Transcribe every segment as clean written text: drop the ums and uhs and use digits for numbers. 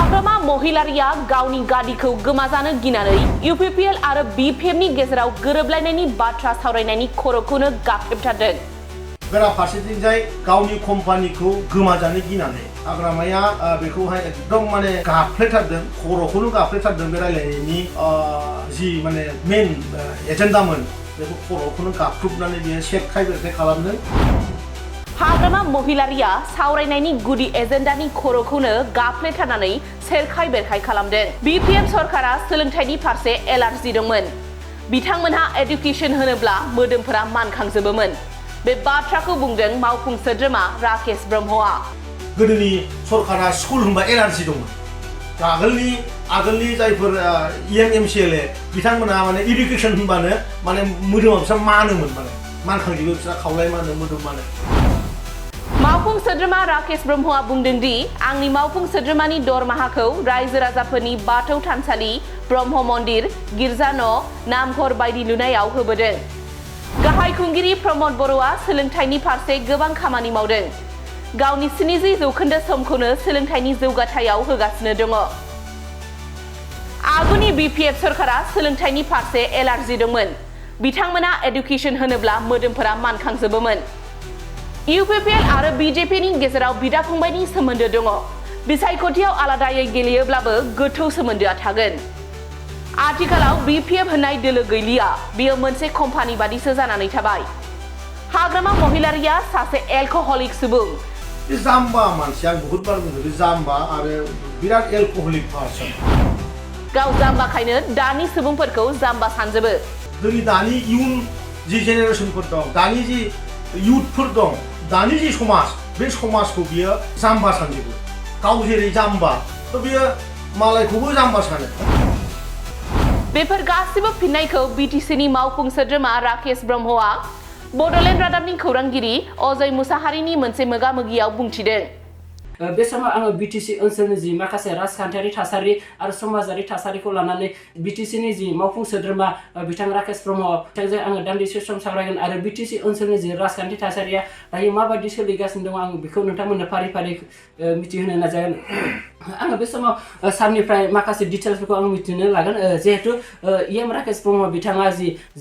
हाग्रामा महिलारिया गावनि गादिखौ गोमाजानो गिनानै UPPL आरो BPFनि गेजेराव गोरोबलायनायनि बाथ्रा सावरायनायनि खर'खौनो गाख्रेबथारदों। बेराफारसेथिंजाय गावनि कम्पानिखौ गोमाजानो गिनानै हाग्रामाया बेखौहाय एकदम माने गाफ्लेथारदों, खर'खौनो गाफ्लेथारदों बे रायलायनायनि जि माने मेन एजेन्डामोन बेखौ खर'खौनो गाख्रुबनानै बियो सेरखाय बेरखाय खालामदों। हाग्रामा महिलारिया सावरायनायनि गुदि एजेन्डानि खर'खौनो गाफ्लेथारनानै सेरखाय बेरखाय खालामदों। BPF सरकारा सोलोंथाइनि फारसे एलार्जि दंमोन। बिथांमोनहा एडुकेशन होनोब्ला मोदोमफोरा मानखांजोबोमोन। बे बाथ्राखौ बुंदों मावफुं सोद्रोमा राकेश ब्रह्मआ। गोदोनि सरकारा स्कुल होनबा एलार्जि दंमोन। आगोलनि जायफोर MCLA बिथांमोना माने एडुकेशन होनबानो माने मोदोमाव बिसोर मानोमोन, माने मानखांजोबो, बिसोर खावलाय मानो मोदोम मानो। मावफुं सोद्रोमा राकेश ब्रह्मआ बुंदों दि आंनि मावफुं सोद्रोमानि दरमाहाखौ रायजो राजाफोरनि बाथौ थानसालि, ब्रह्म मन्दिर, गिर्जा न', नामघर बायदि लुनायाव होबोदों। गाहाय खुंगिरि प्रमद बर'आ सोलोंथाइनि फारसे गोबां खामानि मावदों। गावनि 70% समखौनो सोलोंथाइनि जौगाथायाव होगासिनो दङ। आगुनि BPF सरकारा सोलोंथाइनि फारसे एलार्जि दंमोन। बिथांमोना एडुकेशन होनोब्ला मोदोमफोरा मानखांजोबोमोन। UPPL आरो BJPनि गेजेराव बिदा फंबायनि सोमोन्दो दङ। बिसायख'थियाव आलादायै गेलेयोब्लाबो गोथौ सोमोन्दोआ थागोन। आथिखालाव BPF होननाय दोलो गैलिया, बियो मोनसे कम्पानि बादिसो जानानै थाबाय। हाग्रामा महिलारिया सासे एलकहलिक सुबुं। बे जाम्बा मानसिया बहुत बार बुंदों, बे जाम्बा आरो बिराद एलकहलिक पार्सन। गाव जाम्बाखायनो दानि सुबुंफोरखौ जाम्बा सानजोबो। जोंनि दानि इयुन जि जेनेरेसनफोर दं, दानि जि इयुथफोर दं, दानि जि समाज, बे समाजखौ बियो जाम्बा सानजोबो। गाव जेरै जाम्बा, थ' बियो मालायखौबो जाम्बा सानो। बेफोर गासिबो फिननायखौ BTCनि मावफुं सोद्रोमा राकेश ब्रह्मआ बड'लेण्ड रादाबनि खौरांगिरि अजय मुसाहारिनि मोनसे मोगा-मोगियाव बुंथिदों। बे समाव आङो BTC ओनसोलनि जि माखासे राजखान्थियारि थासारि आरो समाजारि थासारिखौ लानानै BTCनि जि मावफुं सोद्रोमा बिथां राकेश ब्रह्म बिथांजों आङो दान्दिसे सम सावरायगोन आरो BTC ओनसोलनि जि राजखान्थि थासारिया दायो माबायदि सोलिगासिनो दङ आं बेखौ नोंथांमोननो फारि फारि मिथिहोनो नाजागोन। आङो बे समाव सारनिफ्राय माखासे डिटेल्सफोरखौ आं मिथिनो लागोन। जिहेथु राकेश ब्रह्म बिथाङा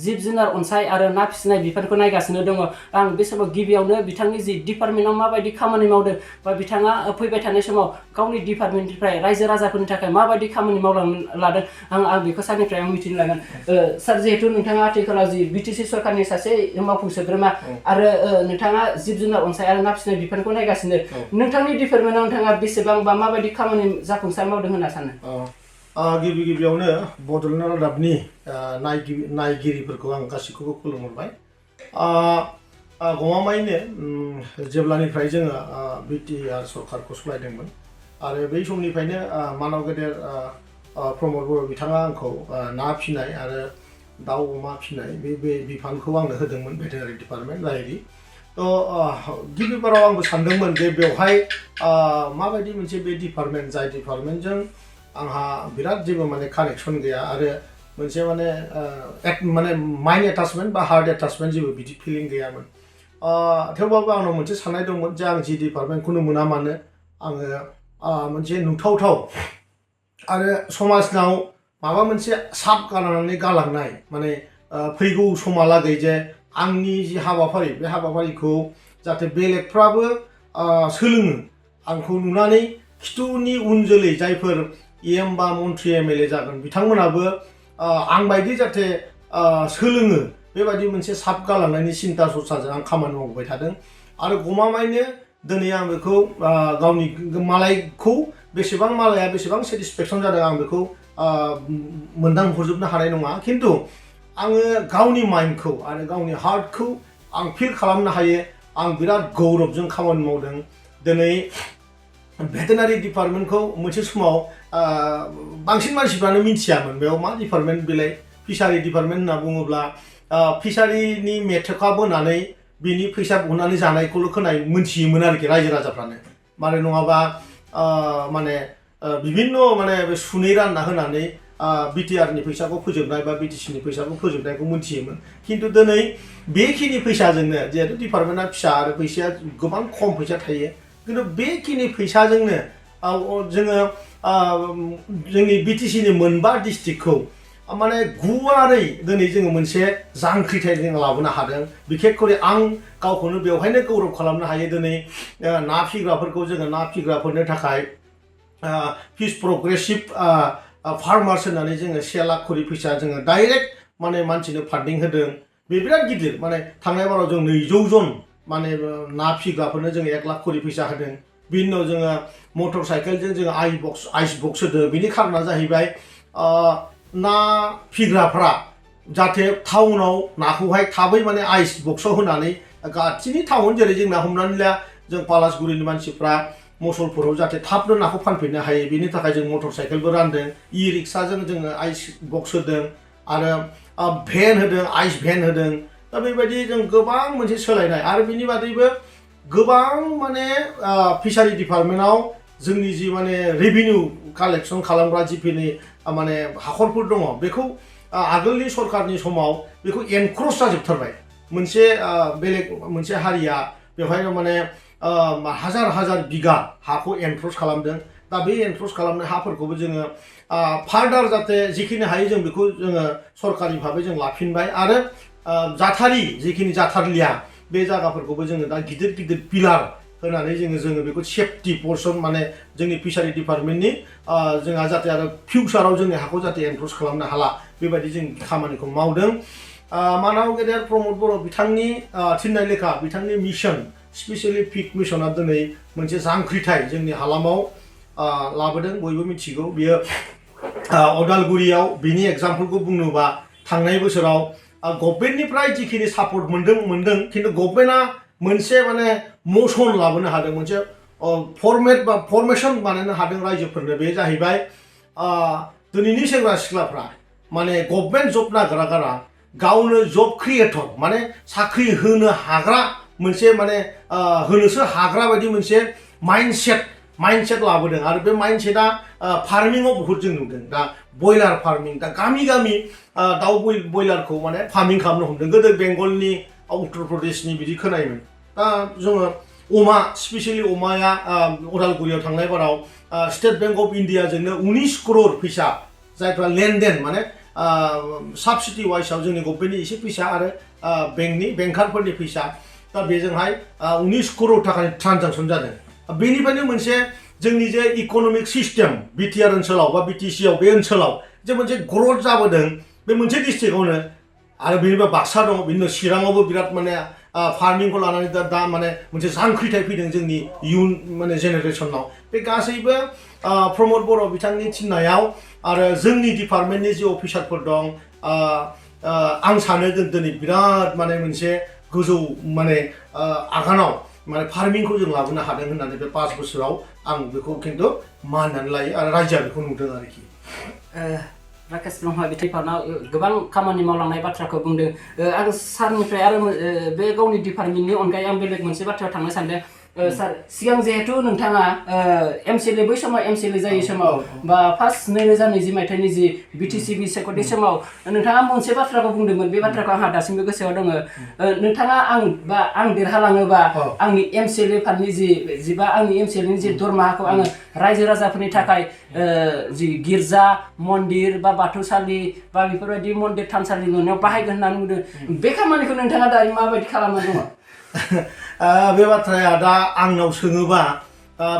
जिब जुनार अनसाय आरो ना फिसिनाय बिफानखौ नायगासिनो दङ। आं बे समाव गिबियावनो बिथांनि जि डिपार्टमेन्टआव माबायदि खामानि मावदों बा बिथाङा फैबाय थानाय समाव गावनि डिपार्टमेन्टनिफ्राय रायजो राजाफोरनि थाखाय माबायदि खामानि मावलांनो लादों आं बेखौ सारनिफ्राय आं मिथिनो लागोन। सार, जिहेथु नोंथाङा आथिखालाव जि BTC सरकारनि सासे मावफुं सोद्रोमा आरो नोंथाङा जिब जुनार अनसाय आरो ना फिसिनाय बिफानखौ नायगासिनो, नोंथांनि डिपार्टमेन्टआव नोंथाङा बेसेबां बा माबायदि खामानि जाफुंसार मावदों होनना सानो? गिबियावनो बड'लेण्ड रादाबनि नायगिरिफोरखौ आं गासैखौबो खुलुमहरबाय। गमामायैनो जेब्लानिफ्राय जोङो BTR सरकारखौ सालायदोंमोन आरो बै समनिफ्रायनो मानाव गेदेर प्रमद बर' बिथाङा आंखौ ना फिसिनाय आरो दाउ अमा फिसिनाय बे बिफानखौ आंनो होदोंमोन, भेटेनारि डिपार्टमेन्ट लाइरि। थ' गिबिबाराव आंबो सानदोंमोन जे बेवहाय माबायदि मोनसे बे डिपार्टमेन्ट, जाय डिपार्टमेन्टजों आंहा बिराद जेबो माने कानेक्सन गैया आरो मोनसे माने माइन्ड एटाचमेन्ट बा हार्ट एटाचमेन्ट जेबो बिदि फिलिं गैयामोन। थेवबाबो आंनाव मोनसे साननाय दंमोन जे आं जि डिपार्टमेन्टखौनो मोना मानो आङो मोनसे नुथावथाव आरो समाजनाव माबा मोनसे साब गालांनानै गालांनाय, माने फैगौ समहालागै जे आंनि जि हाबाफारि, बे हाबाफारिखौ जाहाथे बेलेगफ्राबो सोलोङो, आंखौ नुनानै खिथुनि उन जोलै जायफोर बा मन्त्रि MLA जागोन बिथांमोनाबो आंबायदि जाहाथे सोलोङो, बेबायदि मोनसे साब गालांनायनि सिन्था सरसाजों आं खामानि मावबाय थादों। आरो गमामायैनो दिनै आं बेखौ गावनि मालायखौ मालाया बेसेबां सेटिसफेक्सन जादों आं बेखौ मोनदांहरजोबनो हानाय नङा, खिन्थु आङो गावनि माइन्डखौ आरो गावनि हार्टखौ आं फिल खालामनो हायो। आं बिराद गौरबजों खामानि मावदों। दिनै भेटेनारि डिपार्टमेन्टखौ मोनसे समाव बांसिन मानसिफ्रानो मिथियामोन बेयाव मा डिपार्टमेन्ट, बेलाय फिसारि डिपार्टमेन्ट होनना बुङोब्ला फिसारिनि मेथ'खा बोनानै बिनि फैसा बहननानै जानायखौल' मोनथियोमोन आरोखि रायजो राजाफ्रानो। माने नङाबा माने बिभिन्न माने बे सुनै रानना होनानै BTRनि फैसाखौ फोजोबनाय बा BTCनि फैसाखौ फोजोबनायखौ मोनथियोमोन। खिन्थु दिनै बेखिनि फैसाजोंनो, जिहेतु डिपार्टमेन्टआ फिसा आरो फैसाया गोबां खम फैसा थायो, खिन्थु बेखिनि फैसाजोंनो जोङो जोंनि बिटिसिनि मोनबा डिस्ट्रिक्टखौ माने गुवारै दिनै जोङो मोनसे जांख्रिथाय जों लाबोनो हादों बिखेखकरि आं गावखौनो बेवहायनो गौरब खालामनो हायो दिनै ना फिग्राफोरखौ जोङो ना फिग्राफोरनो थाखाय फिस प्रग्रेसिभ फार्मार्स होननानै जोङो 1 लाख करि फैसा जोङो डाइरेक्ट माने मानसिनो फान्डिं होदों बे बिराद गिदिर माने थांनाय बाराव जों 200 जन माने ना फिग्राफोरनो जों 1 लाख करि फैसा होदों बिनि उनाव जोङो मटर साइकेलजों जोङो आइस बक्स होदों बिनि खारना जाहैबाय ना फिग्राफ्रा जाहाथे टाउनाव नाखौहाय थाबै माने आइस बक्सआव होनानै गासिनि टाउन जेरै जोंना हमनानै ला जों पालासगुरिनि मानसिफ्रा मसलपुराव जाहाथे थाबनो नाखौ फानफैनो हायो बेनि थाखाय जों मटर साइकेलबो रानदों रिक्साजों जोङो आइस बक्स होदों आरो भेन होदों आइस भेन होदों दा बेबायदि जों गोबां मोनसे सोलायनाय आरो बिनि बादैबो गोबां माने फिसारि डिपार्टमेन्टआव जोंनि जि माने रेभिनिउ कालेक्सन खालामग्रा जिखिनि माने हाखरफोर दङ बेखौ आगोलनि सरकारनि समाव बेखौ एनक्रस जाजोबथारबाय मोनसे बेलेग मोनसे हारिया बेवहाय माने हाजार हाजार बिगा हाखौ एनक्रस खालामदों दा बे एनक्रस खालामनाय हाफोरखौबो जोङो फार्दार जाहाथे जिखिनि हायो जों बेखौ जोङो सरकारि भाबै जों लाफिनबाय आरो जाथारि जिखिनि जाथारलिया बे जायगाफोरखौबो जोङो दा गिदिर गिदिर पिलार होनानै जोङो बेखौ सेफटि पर्सन माने जोंनि फिसारि डिपार्टमेन्टनि जोंहा जाहाथे आरो फिउचाराव जोंनि हाखौ जाहाथे एनक्रस खालामनो हाला बेबायदि जों खामानिखौ मावदों मानाव गेदेर प्रमद बर' बिथांनि थिननाय लेखा बिथांनि मिशन स्पेसियेलि पिक मिशना दिनै मोनसे जांख्रिथाय जोंनि हालामाव लाबोदों बयबो मिथिगौ बियो अदालगुरियाव बिनि एग्जाम्पलखौ बुंनोबा थांनाय बोसोराव गभर्नमेन्टनिफ्राय जिखिनि सापर्ट मोनदों खिन्थु गभर्नमेन्टआ मोनसे माने मसन लाबोनो हादों मोनसे फर्मेट बा फर्मेसन बानायनो हादों रायजोफोरनो बे जाहैबाय दिनैनि सेंग्रा सिख्लाफ्रा माने गभर्नमेन्ट जब नागिरा गावनो जब क्रिएटर माने साख्रि होनो हाग्रा मोनसे माने होनोसो हाग्रा बायदि मोनसे माइन्डसेट लाबोदों आरो बे माइन्डसेटआ फार्मिंआव बहुत जों नुदों दा बयलार फार्मिं दा गामि दाउ बयलारखौ माने फार्मिं खालामनो हमदों गोदो बेंगलनि उत्तर प्रदेशनि बिदि खोनायोमोन दा जोङो अमा स्पेसियेलि अमाया अदालगुरियाव थांनाय बाराव स्टेट बैंक अफ इन्डियाजोंनो 19 करोड़ फैसा जायफ्रा लेनदेन माने साबसिडि वाइसआव जोंनि गभर्नमेन्टनि एसे फैसा आरो बेंकारफोरनि फैसा दा बेजोंहाय 19 करोड़ थाखानि ट्रान्जेक्सन जादों बेनिफ्रायनो मोनसे जोंनि जे इक'नमिक सिस्टेम बिटिआर ओनसोलाव बा बिटिसिआव बे ओनसोलाव जे मोनसे ग्रथ जाबोदों बे मोनसे डिस्ट्रिक्टआवनो आरो बेनिफ्राय बाक्सा दङ बिनि उनाव चिराङावबो बिराद माने फार्मिंखौ लानानै दा माने मोनसे जांख्रिथाय फैदों जोंनि इयुन माने जेनेरेसनाव बे गासैबो प्रमद बर' बिथांनि थिननायाव आरो जोंनि डिपार्टमेन्टनि जे अफिसारफोर दं आं सानो दिनै बिराद माने मोनसे गोजौ माने आगानाव माने फार्मिंखौ जों लाबोनो हादों होननानै बे 5 बोसोराव आं बेखौ खिन्थु मानिनानै लायो आरो रायजोआ बेखौ नुदों आरोखि राकेश ब्रह्म बिथाङा गोबां खामानि मावलांनाय बाथ्राखौ बुंदों आं सारनिफ्राय आरो बे गावनि डिपार्टमेन्टनि अनगायै आं बेलेग मोनसे बाथ्रायाव थांनो सानदों सार सिगां जिहेतु नोंथाङा एमसिएलए बै समाव एमसिएलए जायै समाव बा फार्स्ट 2020 मायथाइनि जि बिटिसि बिसायख'थि समाव नोंथाङा मोनसे बाथ्राखौ बुंदोंमोन बे बाथ्राखौ आंहा दासिमबो गोसोआव दङ नोंथाङा आं देरहालाङोबा आंनि एमसिएलए फान्डनि आंनि एमसिएलएनि जि दरमाहाखौ आङो रायजो राजाफोरनि थाखाय जि गिर्जा मन्दिर बा बाथौसालि बा बेफोरबायदि मन्दिर थानसालि लुनायाव बाहायगोन होननानै बुंदों बे खामानिखौ नोंथाङा दायो माबायदि खालामनानै दङ बे बाथ्राया दा आंनाव सोङोबा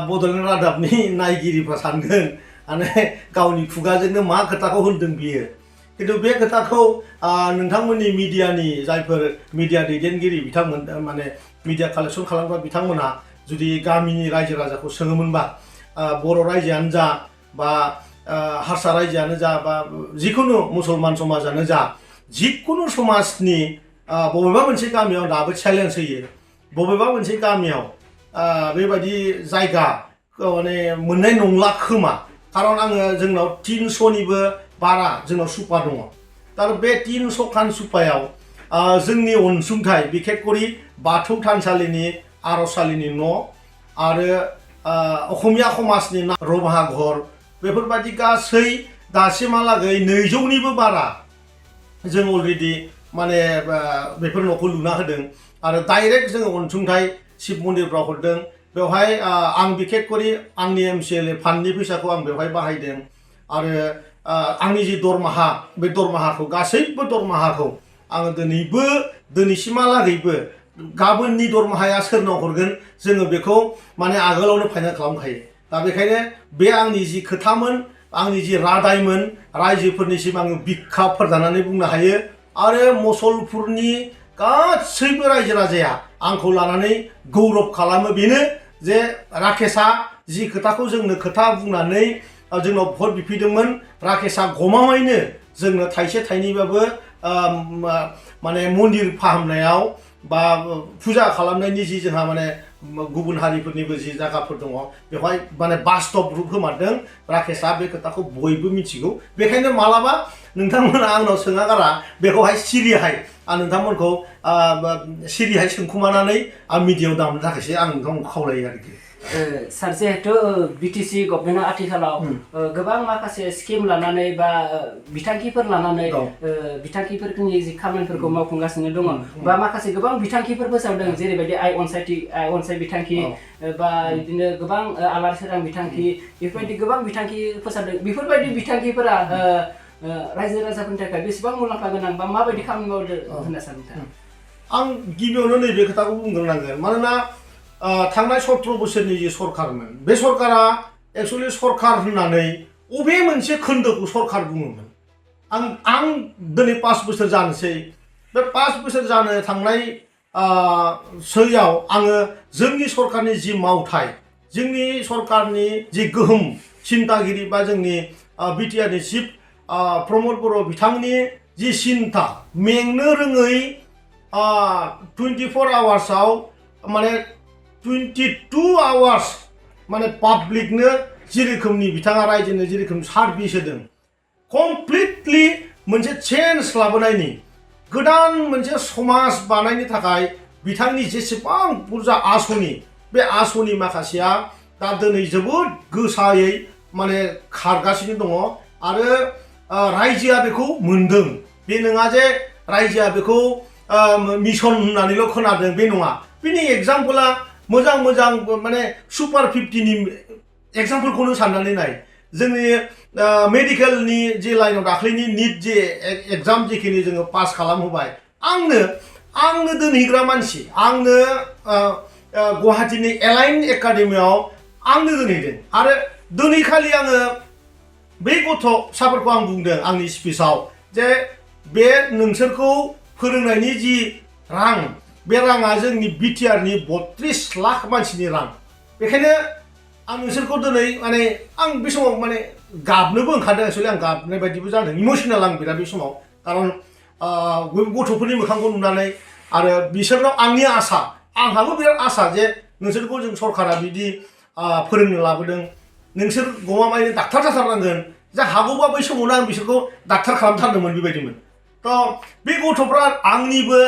बड'लेण्ड रादाबनि नायगिरिफ्रा सानगोन माने गावनि खुगाजोंनो मा खोथाखौ होनदों बियो खिन्थु बे खोथाखौ नोंथांमोननि मिडियानि जायफोर मिडिया दैदेनगिरि बिथांमोन माने मिडिया कालेक्सन खालामग्रा बिथांमोनहा जुदि गामिनि रायजो राजाखौ सोङोमोनबा बर' रायजोआनो जा बा हारसा रायजोआनो जा बा जिखुनु मुसलमान समाजानो जा जिखुनु समाजनि बबेबा मोनसे गामियाव दाबो चेलेन्ज होयो बबेबा मोनसे गामियाव बेबायदि जायगा माने मोननाय नंला खोमा खारन आङो जोंनाव 300निबो बारा जोंनाव सुपा दङ दा बे 300 खान सुपायाव जोंनि अनसुंथाइ बिखेखकरि बाथौ थानसालिनि आर'जसालिनि न' आरो असमिया समाजनि रभा घर बेफोरबायदि गासै दासिमहालागै 200निबो बारा जों अलरेडि माने बेफोर न'खौ लुना होदों आरो डाइरेक्ट जोङो अनसुंथाइ शिब मन्दिरफ्राव हरदों बेवहाय आं बिखेककरि आंनि MCLA फान्डनि फैसाखौ आं बेवहाय बाहायदों आरो आंनि जि दरमाहा बे दरमाहाखौ गासैबो दरमाहाखौ आङो दिनैसिमहालागैबो गाबोननि दरमाहाया सोरनाव हरगोन जोङो बेखौ माने आगोलावनो फाइनाल खालामखायो दा बेखायनो बे आंनि जि खोथामोन आंनि जि रादायमोन रायजोफोरनिसिम आङो बिखा फोरदाननानै बुंनो हायो आरो मसलपुरनि गासैबो रायजो राजाया आंखौ लानानै गौरब खालामो बेनो जे राकेशआ जि खोथाखौ जोंनो खोथा बुंनानै जोंनाव भट बिफैदोंमोन राकेशआ गमामायैनो जोंनो थाइसे थाइनैबाबो माने मन्दिर फाहामनायाव बा फुजा खालामनायनि जि जोंहा माने गुबुन हारिफोरनिबो जि जायगाफोर दङ बेवहाय माने बास्तब रुप होमारदों राकेशआ बे खोथाखौ बयबो मिथिगौ बेखायनो मालाबा नोंथांमोना आंनाव सोङागारा बेखौहाय सिरिहाय आं नोंथांमोनखौ सिरिहाय सोंखुमानानै आं मिडियायाव दामनो थाखायसो आं नोंथांमोनखौ खावलायो आरोखि सार जिहेतु बिटिसि गभर्नमेन्टआ आथिखालाव गोबां माखासे स्किम लानानै बा बिथांखिफोर लानानै बिथांखिफोरनि जि खामानिफोरखौ मावफुंगासिनो दङ बा माखासे गोबां बिथांखिफोर फोसावदों जेरैबायदि आइ अनसाय बिथांखि बा बिदिनो गोबां आलारि सोरां बिथांखि बेफोरबायदि गोबां बिथांखि फोसावदों बेफोरबायदि बिथांखिफोरा रायजो राजाफोरनि थाखाय बेसेबां मुलाम्फा गोनां बा माबायदि खामानि मावदों होनना सानो नोंथाङा आं गिबियावनो नैबे खोथाखौ बुंग्रोनांगोन मानोना थांनाय 17 बोसोरनि जि सरकारमोन बे सरकारा एक्चुअलि सरकार होननानै अबे मोनसे खोन्दोखौ सरकार बुङोमोन आं दिनै 5 बोसोर जानोसै बे 5 बोसोर जानो थांनाय सैयाव आङो जोंनि सरकारनि जि मावथाय जोंनि सरकारनि जि गोहोम सिन्तागिरि बा जोंनि बिटिआरनि चिफ प्रमद बर' बिथांनि जि सिन्ता मेंनो रोङै 24 आवार्सआव माने 22 आवार्स माने पाब्लिकनो जि रोखोमनि बिथाङा रायजोनो जि रोखोम सार्भिस होदों कमप्लिटलि मोनसे चेन्ज लाबोनायनि गोदान मोनसे समाज बानायनो थाखाय बिथांनि जेसेबां बुरजा आसनि बे आसनि माखासेया दा दिनै जोबोद गोसायै माने खारगासिनो दङ आरो रायजोआ बेखौ मोनदों बे नङा जे रायजोआ बेखौ मिशन होननानैल' खोनादों बे नङा बिनि एग्जाम्पला मोजां माने सुपार 50नि एग्जाम्पलखौनो साननानै नाय जोंनि मेडिकेलनि जे लाइनाव दाख्लैनि निट जे एग्जाम जेखिनि जोङो पास खालामहोबाय आंनो दोनहैग्रा मानसि आंनो गुवाहाटीनि एलाइन एकाडेमियाव आंनो दोनहैदों आरो दोनहैखालि आङो बे गथ'साफोरखौ आं बुंदों आंनि स्पिचआव जे बे नोंसोरखौ फोरोंनायनि जि रां बे राङा जोंनि बिटिआरनि 32 लाख मानसिनि रां बेखायनो आं नोंसोरखौ दिनै माने आं बे समाव माने गाबनोबो ओंखारदों एक्चुअलि आं गाबनाय बायदिबो जादों इमोसनेल आं बिराद बे समाव खारन गथ'फोरनि मोखांखौ नुनानै आरो बिसोरनाव आंनि आसा आंहाबो बिराद आसा जे नोंसोरखौ जों सरकारा बिदि फोरोंनो लाबोदों नोंसोर गमामायैनो डाक्टार जाथारनांगोन जा हागौबा बै समावनो आं बिसोरखौ डाक्टार खालामथारदोंमोन बेबायदिमोन थ' बे गथ'फ्रा आंनिबो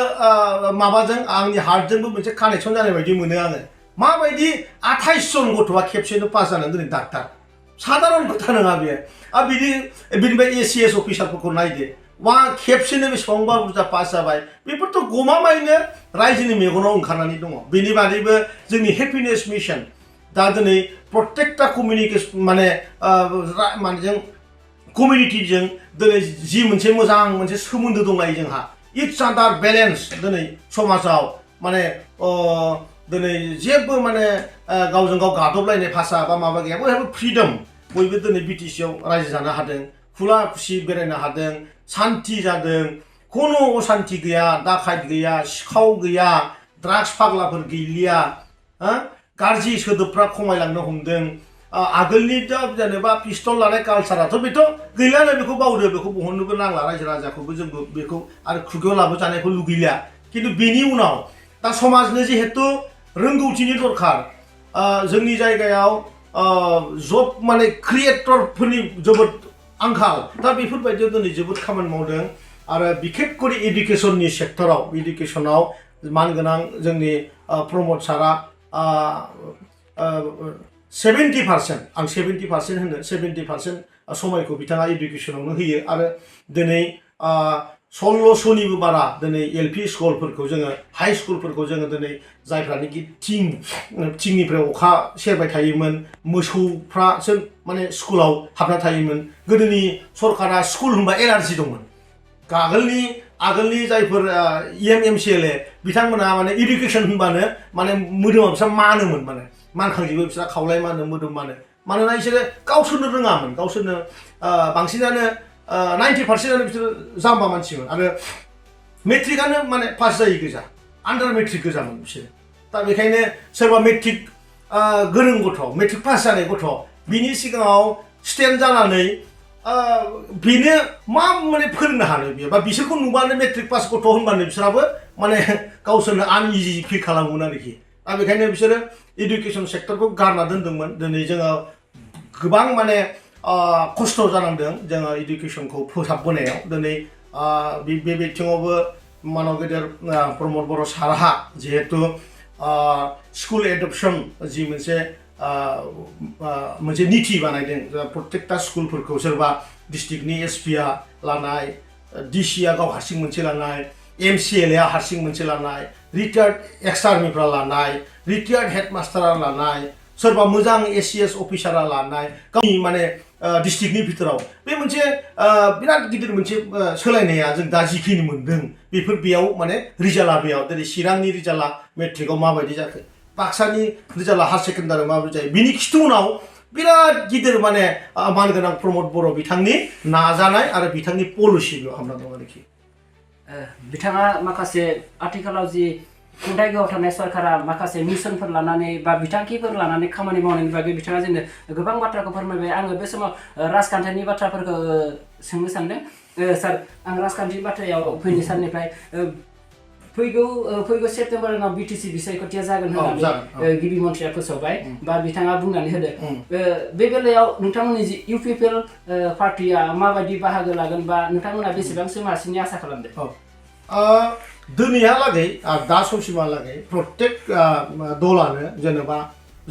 माबाजों आंनि हार्टजोंबो मोनसे कानेक्सन जानाय बायदि मोनो आङो माबायदि 28 जन गथ'आ खेबसेनो पास जानानै दिनै डाक्टार साधारन खोथा नङा बेयो आरो बिनिफ्राय ACS अफिसारफोरखौ नायदो मा खेबसेनो बेसेबांबा बुरजा पास जाबाय बेफोरथ' गमामायैनो रायजोनि मेगनाव ओंखारनानै दङ बेनि बादैबो जोंनि हेपिनेस मिशन दा दिनै प्रत्येकटा कमिउनिकेसन माने जों कमिउनिटिजों दिनै जि मोनसे मोजां मोनसे सोमोन्दो दंलायो जोंहा इट्स आदार बेलेन्स दिनै समाजाव माने दिनै जेबो माने गावजों गाव गादबलायनाय भाषा बा माबा गैया बयहाबो फ्रिडम बयबो दिनै बिटिसिआव रायजो जानो हादों खुला खुसि बेरायनो हादों सान्ति जादों खुनु असान्ति गैया दाखायत गैया सिखाव गैया ड्राग्स फाग्लाफोर गैलिया गाज्रि सोदोबफ्रा खमायलांनो हमदों आगोलनि दा जेनेबा पिस्तल लानाय कालचाराथ' बेथ' गैलानो बेखौ बावदो बेखौ बहननोबो नांला रायजो राजाखौबो जोंबो बेखौ आरो खुगायाव लाबोजानायखौ लुगैलिया खिन्थु बेनि उनाव दा समाजनो जिहेतु रोंगौथिनि दरखार जोंनि जायगायाव जब माने क्रिएटरफोरनि जोबोद आंखाल दा बेफोरबायदियाव दिनै जोबोद खामानि मावदों आरो बिखेककरि एडुकेसननि सेक्टराव एडुकेसनाव मानगोनां जोंनि प्रमद सारा 70% आं 70% होनो 70% समायखौ बिथाङा एडुकेसनावनो होयो आरो दिनै 1600निबो बारा दिनै एलपि स्कुलफोरखौ जोङो हाइ स्कुलफोरखौ जोङो दिनै जायफ्रानोखि थिंनिफ्राय अखा सेरबाय थायोमोन मोसौफ्रासो माने स्कुलाव हाबना थायोमोन गोदोनि सरकारा स्कुल होनबा एलार्जि दंमोन आगोलनि जायफोर एमसिएलए बिथांमोना माने इडुकेसन होनबानो माने मोदोमा बिसोर मानोमोन माने मानखांजोबो बिसोर खावलाय मानो मोदोम मानो मानोना बिसोरो गावसोरनो रोङामोन गावसोरनो बांसिनानो 90% बिसोर जाम्बा मानसिमोन आरो मेट्रिकआनो माने पास जायै गोजा आन्डार मेट्रिक गोजामोन बिसोरो दा बेखायनो सोरबा मेट्रिक गोरों गथ' मेट्रिक पास जानाय गथ' बिनि सिगाङाव स्टेन्ड जानानै बेनो मा माने फोरोंनो हानो बियो बा बिसोरखौ नुबानो मेट्रिक पास गथ' होनबानो बिसोराबो माने गावसोरनो आनइजि फिल खालामोमोन आरोखि दा बेखायनो बिसोरो इडुकेसन सेक्टरखौ गारना दोनदोंमोन दिनै जोङो गोबां माने खस्थ' जानांदों जोङो इडुकेसनखौ फोसाबबोनायाव दिनै बे बिथिङावबो मानव गेदेर प्रमद बर' सारहा जिहेतु स्कुल एडप्शन जि मोनसे निथि बानायदों प्रत्येकटा स्कुलफोरखौ सोरबा डिस्ट्रिक्टनि एसपिआ लानाय डिसिआ गाव हारसिं मोनसे लानाय एमसिएलएआ हारसिं मोनसे लानाय रिटायार्ड एक्स आर्मिफ्रा लानाय रिटायार्ड हेडमास्टारा लानाय सोरबा मोजां एसिएस अफिसारा लानाय गावनि माने डिस्ट्रिक्टनि भितराव बे मोनसे बिराद गिदिर मोनसे सोलायनाया जों दा जिखिनि मोन्दों बेफोर बेयाव माने रिजाल्टआ बेयाव जेरै चिरांनि रिजाल्टआ मेट्रिकआव माबायदि जाखो बाक्सानि रिजाल्टआ हायार सेकेन्डारियाव माबायदि जायो बिनि खिथुउनाव बिराद गिदिर माने मानगोनां प्रमद बर' बिथांनि नाजानाय आरो बिथांनि पलिसि बेयाव हाबना दं आरोखि बिथाङा माखासे आथिखालाव जि खुंथायगायाव थानाय सरकारा माखासे मिशनफोर लानानै बा बिथांखिफोर लानानै खामानि मावनायनि बागै बिथाङा जोंनो गोबां बाथ्राखौ फोरमायबाय आङो बे समाव राजखान्थिनि बाथ्राफोरखौ सोंनो सानदों सार आं राजखान्थिनि बाथ्रायाव फैनो सारनिफ्राय फैगौ सेप्तेम्बराव बिटिसि बिसायख'थिया जागोन होननानै गिबि मन्थ्रिया फोसावबाय बा बिथाङा बुंनानै होदों बे बेलायाव नोंथांमोननि जि इउपिपिएल पार्टिया माबायदि बाहागो लागोन बा नोंथांमोना बेसेबांसो मासिनि आसा खालामदों दिनैहालागै दा समसिमहालागै प्रत्येक दलानो जेनेबा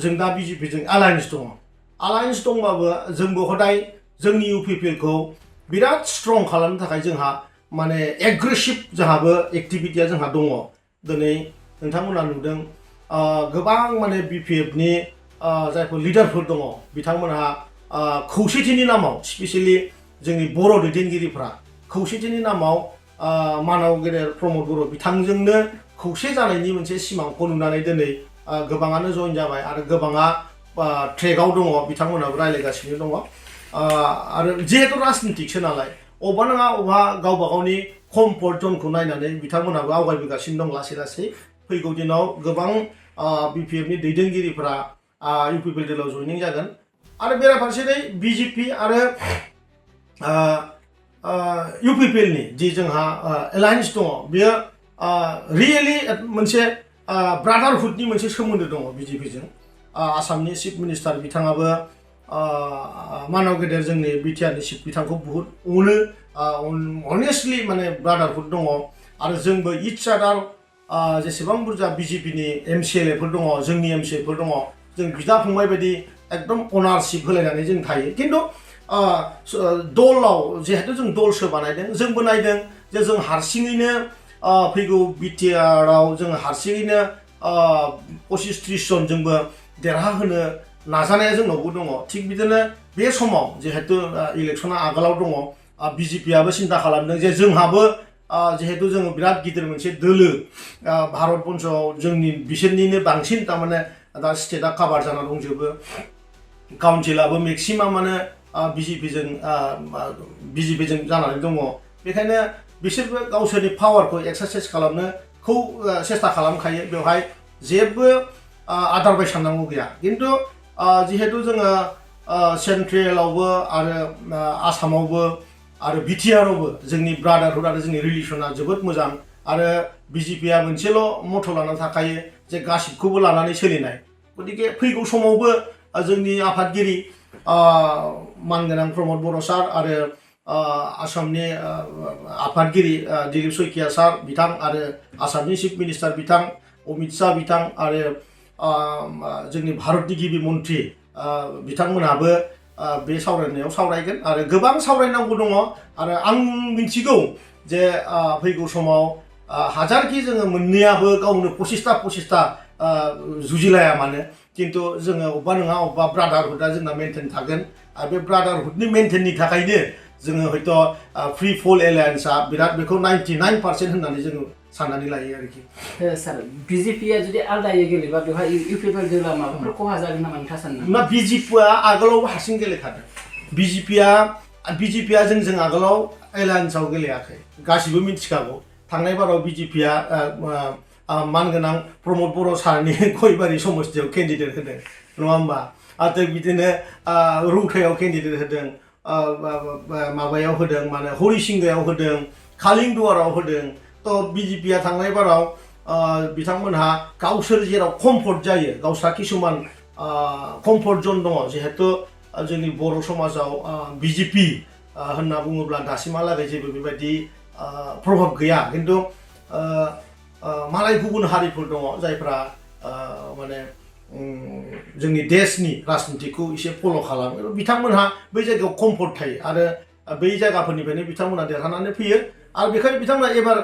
जों दा बिजेपिजों एलायन्स दंबाबो जोंबो हदाय जोंनि इउपिपिएलखौ बिराद स्ट्रं खालामनो थाखाय जोंहा माने एग्रेसिभ जोंहाबो एक्टिभिटिया जोंहा दङ दिनै नोंथांमोना नुदों गोबां माने बिपिएफनि जायफोर लिडारफोर दङ बिथांमोनहा खौसेथिनि नामाव स्पेसियेलि जोंनि बर' दैदेनगिरिफ्रा खौसेथिनि नामाव मानव गेदेर प्रमद बर' बिथांजोंनो खौसे जानायनि मोनसे सिमांखौ नुनानै दिनै गोबाङानो जइन जाबाय आरो गोबाङा ट्रेकआव दङ बिथांमोनाबो रायज्लायगासिनो दङ आरो जिहेतु राजनितिकसो नालाय अबा नङा अबा गावबा गावनि कमफर्ट जनखौ नायनानै बिथांमोनाबो आवगायबोगासिनो दं लासै लासै फैगौ दिनाव गोबां बिपिएफनि दैदेनगिरिफोरा इउपिपिएल दलाव जइनिं जागोन आरो बेराफारसेयै बिजेपि आरो इउपिपिएलनि जि जोंहा एलायन्स दङ बेयो रियेलि मोनसे ब्रादारहुडनि मोनसे सोमोन्दो दङ बिजेपिजों आसामनि चिफ मिनिस्टार बिथाङाबो मानव गेदेर जोंनि बिटिआरनि चिफ बिथांखौ बुहुत अनो अनेस्टलि माने ब्रादारहुड दङ आरो जोंबो इच आदार जेसेबां बुरजा बिजेपिनि एमसिएलएफोर दङ जोंनि एमसिएलएफोर दङ जों बिदा फंबाय बायदि एकदम अनारशिप होलायनानै जों थायो खिन्थु दलाव जिहेतु जों दलसो बानायदों जोंबो नायदों जे जों हारसिङैनो फैगौ बिटिआरआव जों हारसिङैनो 25-30 जन जोंबो देरहाहोनो नाजानाया जोंनावबो दङ थिग बिदिनो बे समाव जिहेतु इलेक्सना आगोलाव दङ बिजेपिआबो सिन्था खालामदों जे जोंहाबो जिहेतु जोङो बिराद गिदिर मोनसे दोलो भारतबर्षआव जोंनि बिसोरनिनो बांसिन थारमाने दा स्टेटआ काभार जाना दंजोबो काउन्सिलाबो मेक्सिमामानो बिजेपिजों जानानै दङ बेखायनो बिसोरबो गावसोरनि पावारखौ एक्सारसाइज खालामनोखौ सेस्था खालामखायो बेवहाय जेबो आदारबाय साननांगौ गैया खिन्थु जिहेतु जोङो सेन्ट्रेलावबो आरो आसामावबो आरो बिटिआरआवबो जोंनि ब्रादारहुड आरो जोंनि रिलेसना जोबोद मोजां आरो बिजेपिआ मोनसेल' मथ' लाना थाखायो जे गासिबखौबो लानानै सोलिनाय गतिके फैगौ समावबो जोंनि आफादगिरि मानगोनां प्रमद बर' सार आरो आसामनि आफादगिरि दिलीप शइकिया सार बिथां आरो आसामनि चिफ मिनिस्टार बिथां अमित शाह बिथां आरो जोंनि भारतनि गिबि मन्थ्रि बिथांमोनहाबो बे सावरायनायाव सावरायगोन आरो गोबां सावरायनांगौ दङ आरो आं मिथिगौ जे फैगौ समाव हाजारखि जोङो मोननैयाबो गावनो पसिस्ता जुजिलाया मानो किन्तु जोङो अबेबा नङा अबेबा ब्रादारहुडआ जोंना मेनटेन थागोन आरो बे ब्रादारहुडनि मेनटेननि थाखायनो जोङो हयथ' फ्रि फल एलायन्सआ बिराद बेखौ 99% होननानै जोङो साननानै लायो आरोखि सार बिजेपिया जुदि आलदायै गेलेबा बेवहाय इउपिपिएल दोला माबाफोर खहा जागोन नामा नोंथाङा सानो ना बिजेपिआ आगोलावबो हारसिं गेलेखादों बिजेपिआ जोंजों आगोलाव एलायन्सआव गेलेयाखै गासिबो मिथिखागौ थांनाय बाराव बिजेपिआ मानगोनां प्रमद बर' सारनि गयबारि समस्तियाव केन्डिडेट होदों नङा होमबा आरो बिदिनो रौतायाव केन्डिडेट होदों माबायाव होदों माने हरिसिंगायाव होदों कालिंदुवाराव होदों तो बिजेपिआ थांनाय बाराव बिथांमोनहा गावसोर जेराव कम्फर्ट जायो गावस्रा किसुमान कम्फर्ट जन दङ जिहेतु जोंनि बर' समाजाव बिजेपि होनना बुङोब्ला दासिमहालागै जेबो बेबायदि प्रभाब गैया किन्तु मालाय गुबुन हारिफोर दङ जायफ्रा माने जोंनि देशनि राजनितिखौ एसे फल' खालामो बिथांमोनहा बै जायगायाव कम्फर्ट थायो आरो बै जायगाफोरनिफ्रायनो बिथांमोना देरहानानै फैयो आरो बेखायनो बिथांमोना एबार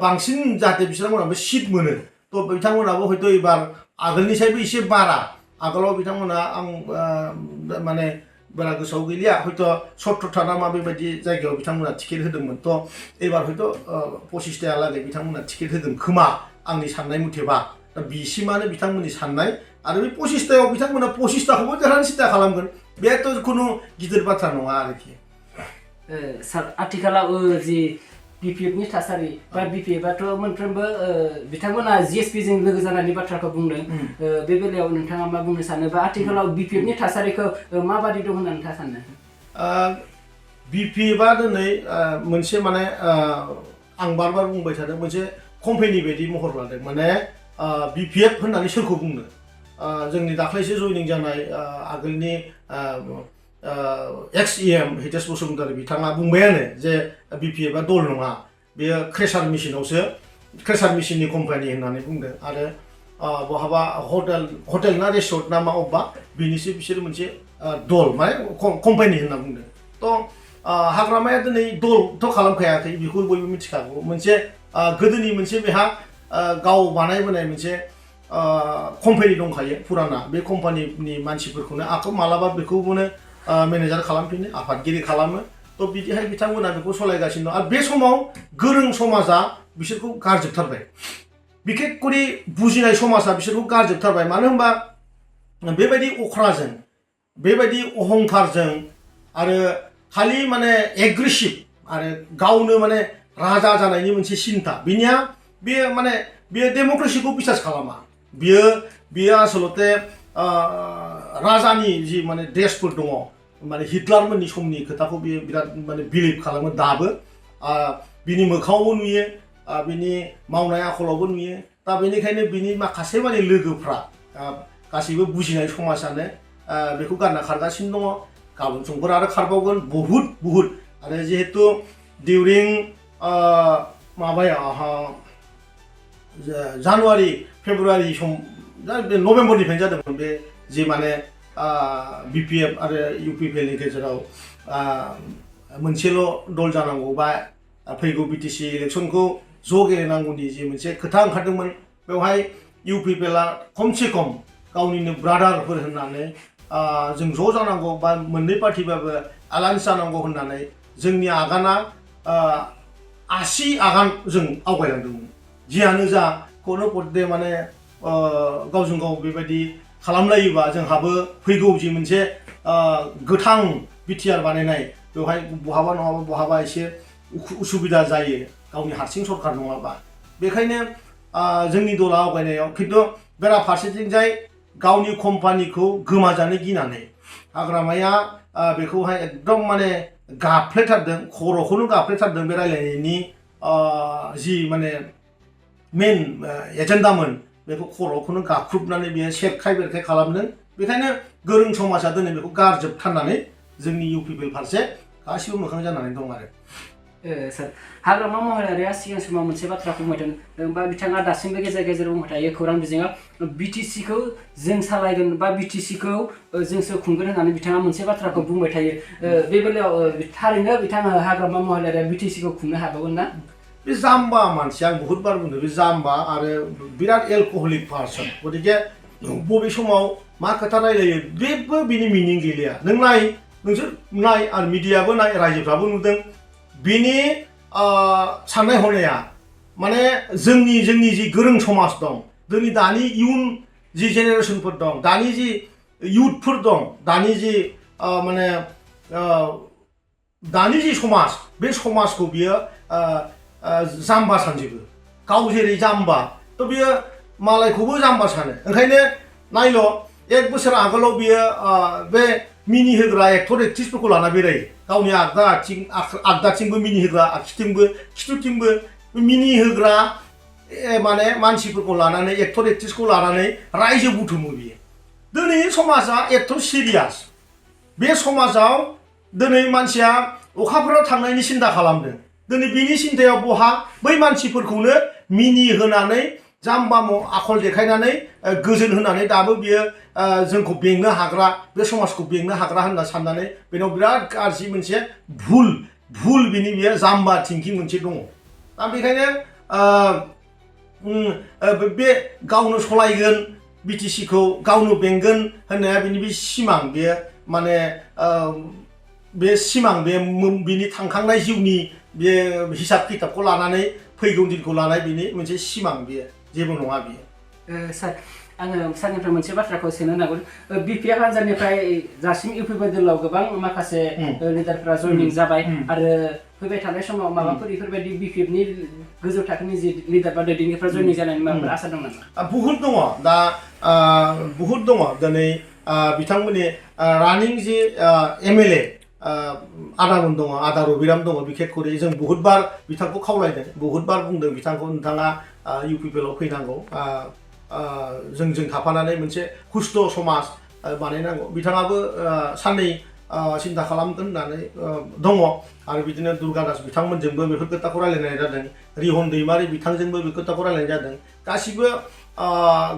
बांसिन जाहाथे बिथांमोनाबो सिट मोनो तो बिथांमोनाबो हयथ' एबार आगोलनिसायबो एसे बारा आगोलाव बिथांमोना आं माने बारा गोसोआव गैलिया हयथ' 70था ना मा बेबायदि जायगायाव बिथांमोना टिकेट होदोंमोन तो एबार हयथ' 25थायालागै बिथांमोना टिकेट होगोन खोमा आंनि साननाय मथेबा दा बिसिमानो बिथांमोननि साननाय आरो बे 25थायाव बिथांमोना 25थाखौबो देरहानो सिन्था खालामगोन बेथ' खुनु गिदिर बाथ्रा नङा आरोखि सार आथिखालाव जि बिपिएफनि थासारि बा बिपिएफआथ' मोनफ्रोमबो बिथांमोना जिएसपिजों लोगो जानायनि बाथ्राखौ बुंदों बे बेलायाव नोंथाङा मा बुंनो सानो बा आथिखालाव बिपिएफनि थासारिखौ माबादि दं होनना नोंथाङा सानो बिपिएफआ दिनै मोनसे माने आं बार बुंबाय थादों मोनसे कम्पानि बायदि महर लादों माने बिपिएफ होननानै सोरखौ बुंनो जोंनि दाख्लैसो जयनिं जानाय आगोलनि एक्स-EM हितेश बसुमतारी बिथाङा बुंबायानो जे बिपिएफआ दल नङा बेयो क्रेसार मेसिननि कम्पानि होननानै बुंदों आरो बहाबा हटेल ना रेस्टुरेन्ट ना मा अबेबा बेनिसो बिसोर मोनसे दल माने कम्पानि होनना बुंदों तो हाग्रामाया दिनै दलथ' खालामखायाखै बेखौ बयबो मिथिखागौ मोनसे गोदोनि मोनसे बेहा गाव बानायबोनाय मोनसे कम्पानि दंखायो फुराना बे कम्पानिनि मानसिफोरखौनो आखौ मालाबा बेखौनो मेनेजार खालामफिनो आफादगिरि खालामो तो बिदिहाय बिथांमोना बेखौ सलायगासिनो दं आरो बे समाव गोरों समाजा बिसोरखौ गारजोबथारबाय बिखेखकरि बुजिनाय समाजा बिसोरखौ गारजोबथारबाय मानो होनबा बेबायदि अख्राजों बेबायदि अहंकारजों आरो खालि माने एग्रेसिभ आरो गावनो माने राजा जानायनि मोनसे सिन्था बिनिया बेयो माने बेयो डेम'क्रेसिखौ बिसास खालामा बियो आसलते राजानि जि माने ड्रेसफोर दङ माने हिटलारमोननि समनि खोथाखौ बियो बिराद माने बिलिभ खालामो दाबो बिनि मोखाङावबो नुयो बिनि मावनाय आखलावबो नुयो दा बेनिखायनो बिनि माखासे माने लोगोफ्रा गासैबो बुजिनाय समाजानो बेखौ गारना खारगासिनो दङ गाबोन समफोर आरो खारबावगोन बहुद आरो जिहेतु डिउरिं माबायाव जानुवारि फेब्रुवारि सम नभेम्बरनिफ्रायनो जादोंमोन बे जि माने बिपिएफ आरो इउपिपिएलनि गेजेराव मोनसेल' दल जानांगौ बा फैगौ बिटिसि इलेक्सनखौ ज' गेलेनांगौनि जि मोनसे खोथा ओंखारदोंमोन बेवहाय इउपिपिएलआ खमसे खम गावनिनो ब्रादारफोर होननानै जों ज' जानांगौ बा मोननै पार्टिबाबो एलायन्स जानांगौ होननानै जोंनि आगाना 80 आगान जों आवगायलांदोंमोन जियानो जा कोनो पदे माने गावजों गाव बेबायदि खालामलायोबा जोंहाबो फैगौ जि मोनसे गोथां बिटिआर बानायनाय बेवहाय बहाबा नङाबा बहाबा एसे उसुबिदा जायो गावनि हारसिं सरकार नङाबा बेखायनो जोंनि दला आवगायनायाव खिन्थु बेराफारसेथिंजाय गावनि कम्पानिखौ गोमाजानो गिनानै हाग्रामाया बेखौहाय एकदम माने गाफ्लेथारदों खर'खौनो गाफ्लेथारदों बे रायलायनायनि जि माने मेन एजेन्डामोन बेखौ खर'खौनो गाख्रुबनानै बियो सेरखाय बेरखाय खालामदों बेखायनो गोरों समाजा दिनै बेखौ गारजोबथारनानै जोंनि इउपिपिएल फारसे गासिबो मोखां जानानै दं आरो सार हाग्रामा महिलारिया सिगां समाव मोनसे बाथ्रा बुंबायदों बा बिथाङा दासिमबो गेजेर गेजेर बुंबाय थायो खौरां बिजोङाव बिटिसिखौ जों सालायगोन बा बिटिसिखौ जोंसो खुंगोन होननानै बिथाङा मोनसे बाथ्राखौ बुंबाय थायो बे बेलायाव थारैनो बिथाङा हाग्रामा महिलारिया बिटिसिखौ खुंनो हागौमोन ना बे जाम्बा मानसि आं बहुत बार बुंदों बे जाम्बा आरो बिराद एलकहलिक पार्सन गतिके बबे समाव मा खोथा रायलायो बेबो बिनि मिनिं गैलिया नोंसोर नाय आरो मिडियाबो नाय रायजोफ्राबो नुदों बिनि साननाय हनाया माने जोंनि जि गोरों समाज दं जोंनि दानि इयुन जि जेनेरेसनफोर दं दानि जि इयुथफोर दं दानि जि माने दानि जि समाज बे समाजखौ बियो जाम्बा सानजोबो गाव जेरै जाम्बा थ' बियो मालायखौबो जाम्बा सानो ओंखायनो नायल' एक बोसोर आगोलाव बियो बे मिनि होग्रा एक्टर एक्ट्रिसफोरखौ लाना बेरायो गावनि आगदाथिंबो मिनि होग्रा आगसिथिंबो खिथुथिंबो मिनि होग्रा माने मानसिफोरखौ लानानै एक्टर एक्ट्रिसखौ लानानै रायजो बुथुमो बियो दिनै समाजा एथ' सिरियास बे समाजाव दिनै मानसिया अखाफोराव थांनायनि सिन्था खालामदों दिनै बिनि सिन्थायाव बहा बै मानसिफोरखौनो मिनि होनानै जाम्बा आखल देखायनानै गोजोन होनानै दाबो बियो जोंखौ बेंनो हाग्रा बे समाजखौ बेंनो हाग्रा होनना साननानै बेनाव बिराद गाज्रि मोनसे भुल बिनि बियो जाम्बा थिंकिं मोनसे दङ दा बेखायनो बे गावनो सलायगोन बिटिसिखौ गावनो बेंगोन होननाया बिनि बे सिमां बेयो माने बे सिमां बिनि थांखांनाय जिउनि बे हिसाब किताबखौ लानानै फैगौ दिनखौ लानाय बिनि मोनसे सिमां बेयो जेबो नङा बियो सार आङो सारनिफ्राय मोनसे बाथ्राखौ सोंनो नांगोन बिपिएफ हान्जानिफ्राय दासिम इउपिपि दलाव गोबां माखासे लिडारफोरा जयनिं जाबाय आरो फैबाय थानाय समाव माबाफोर बेफोरबायदि बिपिएफनि गोजौ थाखोनि जि लिडार बा दैदेनगिरिफ्रा जयनिं जानायनि माबाफोर आसा दं नामा बुहुत दङ दा बुहुत दङ दिनै बिथांमोननि रानिं जि एमएलए आदामोन दङ आदा रबिराम दङ बिखेखकरि जों बहुत बार बिथांखौ खावलायदों बहुत बार बुंदों बिथांखौ नोंथाङा इउपिपिएलआव फैनांगौ जोंजों थाफानानै मोनसे हुस्थ' समाज बानायनांगौ बिथाङाबो साननै सिन्था खालामगोन होननानै दङ आरो बिदिनो दुर्गा दास बिथांमोनजोंबो बेफोर खोथाखौ रायलायनाय जादों रिहन दैमारि बिथांजोंबो बे खोथाखौ रायलायनाय जादों गासिबो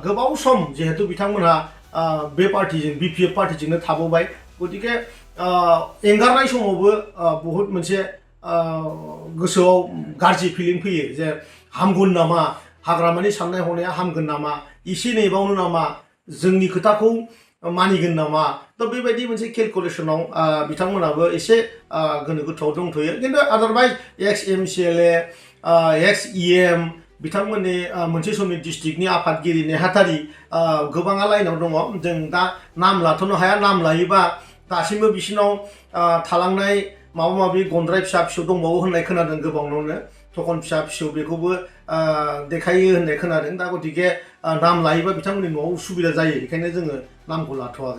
गोबाव सम जिहेतु बिथांमोनहा बे पार्टिजों बिपिएफ पार्टिजोंनो थाबोबाय गतिके एंगारनाय समावबो बहुत मोनसे गोसोआव गाज्रि फिलिं फैयो जे हामगोन नामा हाग्रामानि साननाय हनाया हामगोन नामा एसे नेबावनो नामा जोंनि खोथाखौ मानिगोन नामा थ' बेबायदि मोनसे केलकुलेसनाव बिथांमोनाबो एसे गोनो गोथोआव दंथ'यो खिन्थु आदारवाइज एक्स एमसिएलए एक्स इएम बिथांमोननि मोनसे समनि डिस्ट्रिक्टनि आफादगिरि नेहाथारि गोबाङा लाइनाव दङ जों दा नाम लाथ'नो हाया नाम लायोबा दासिमबो बिसिनाव थालांनाय माबा माबि गन्द्राय फिसा फिसौ दंबावो होननाय खोनादों गोबांनावनो थखन फिसा फिसौ बेखौबो देखायो होननाय खोनादों दा गतिके नाम लायोबा बिथांमोननि न'आव उसुबिदा जायो बेखायनो जोङो नामखौ लाथ'वा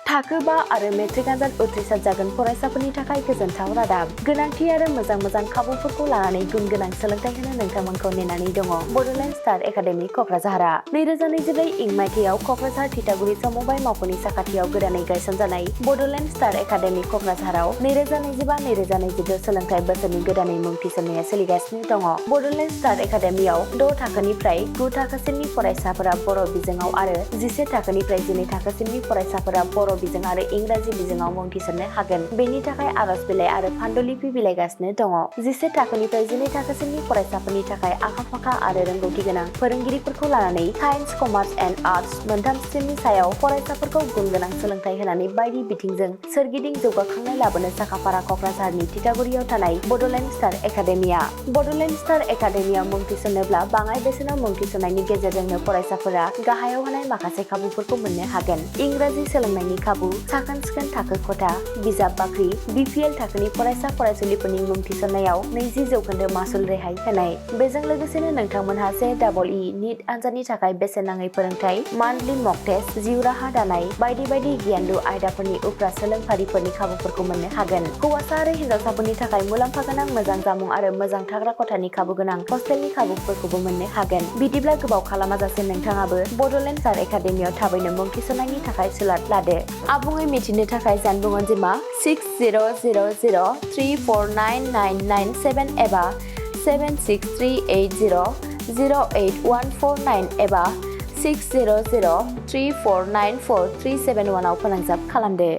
थाखो 5 आरो मेट्रिक आनजाद उथ्रिसार जागोन फरायसाफोरनि थाखाय गोजोनथाव रादाब गोनांथि आरो मोजां खाबुफोरखौ लानानै गुन गोनां सोलोंथाइ होनो नोंथांमोनखौ नेनानै दङ बड'लेण्ड स्टार एकाडेमि क'क्राझारआ 2024 इं मायथाइयाव क'क्राझार थिथागुरि समबाय मावख'नि साखाथियाव गोदानै गायसनजानाय बड'लेण्ड स्टार एकाडेमि क'क्राझाराव 2025-2026 सोलोंथाइ बोसोरनि गोदानै मुं थिसननाया सोलिगासिनो दङ बड'लेण्ड स्टार एकाडेमियाव 6 थाखोनिफ्राय 9 थाखोसिमनि फरायसाफोरा बर' बिजोङाव आरो 11 थाखोनिफ्राय 12 थाखोसिमनि फरायसाफोरा बर' बिजों आरो इंराजि बिजोङाव मुं थिसननो हागोन बेनि थाखाय आर'ज बिलाइ आरो फान्डुलिपि बिलाइगासिनो दङ 11 थाखोनिफ्राय 12 थाखोसिमनि फरायसाफोरनि थाखाय आखा-फाखा आरो रोंगौथि गोनां फोरोंगिरिफोरखौ लानानै साइन्स कमार्स एन्ड आर्टस मोनथाम स्ट्रिमनि सायाव फरायसाफोरखौ गुन गोनां सोलोंथाइ होनानै बायदि बिथिंजों सोरगिदिं जौगाखांनाय लाबोनो साखाफारा क'क्राझारनि थिथागुरियाव थानाय Bodoland star academia Bodoland star एकाडेमियाव मुं थिसननोब्ला बाङाय बेसेनाव मुं थिसननायनि गेजेरजोंनो फरायसाफोरा गाहायाव होनाय माखासे खाबुफोरखौ मोननो हागोन इंराजि सोलोंनायनि खाबु साखोन-सिखोन थाखो खथा बिजाब बाख्रि बिपिएल थाखोनि फरायसा फरायसुलिफोरनि मुं थिसननायाव 20% मासुल रेहाय होनाय बेजों लोगोसेनो नोंथांमोनहा JEE नीट आनजादनि थाखाय बेसेन नाङै फोरोंथाय मान्थलि मक टेस्ट जिउ राहा दानाय बायदि गियानलु आयदाफोरनि उफ्रा सोलोंफारिफोरनि खाबुफोरखौ मोननो हागोन हौवासा आरो हिन्जावसाफोरनि थाखाय मुलाम्फा गोनां मोजां जामुं आरो मोजां थाग्रा खथानि खाबु गोनां हस्टेलनि खाबुफोरखौबो मोननो हागोन बिदिब्ला गोबाव खालाम खालामाजासे नोंथाङाबो बड'लेण्ड स्टार एकाडेमियाव थाबैनो मुं थिसननायनि थाखाय सुलाद लादो। आबुङै मिथिनो थाखाय जानबुं अनजिमा 6000349997 एबा 7638008149 एबा 6003494371 आव फोनांजाब खालामदो।